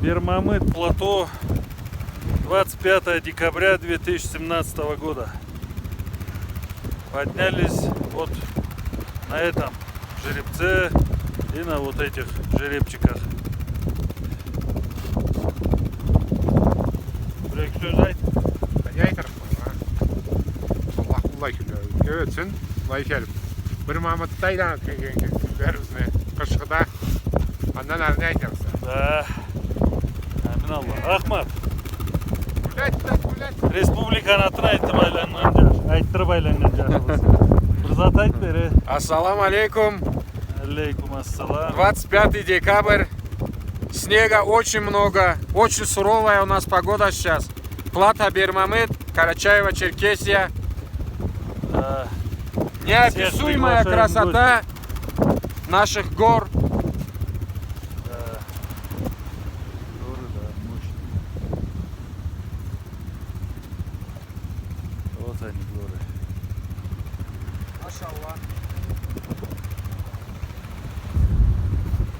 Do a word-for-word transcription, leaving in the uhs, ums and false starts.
Бермамыт, плато, двадцать пятое декабря две тысячи семнадцатого года. Поднялись вот на этом жеребце и на вот этих жеребчиках. Бир-эки сёз айт. Не айтырыкъма, а? Аллах быллай кюнлерибизге ётсюн. Былай келип, Бермамытда айланып келген кюнлерибизни, къышхыда. Андан ары не айтырыкъса? Да. Амин Аллах. Ахмат. Гулять, гулять, гулять. Республиканы атын айтып айланнган джаш. Айтдырып айланнган джашыбыз. Бир зат айт бери. Ассаламу алейкум. Алейкум ассалам. Двадцать пятый декабрь. Снега очень много. Очень суровая у нас погода сейчас. Плато Бермамыт, Карачаево-Черкесия. Да. Неописуемая красота наших гор. Да. Горы, да, мощные. Вот они, горы. Машаллах.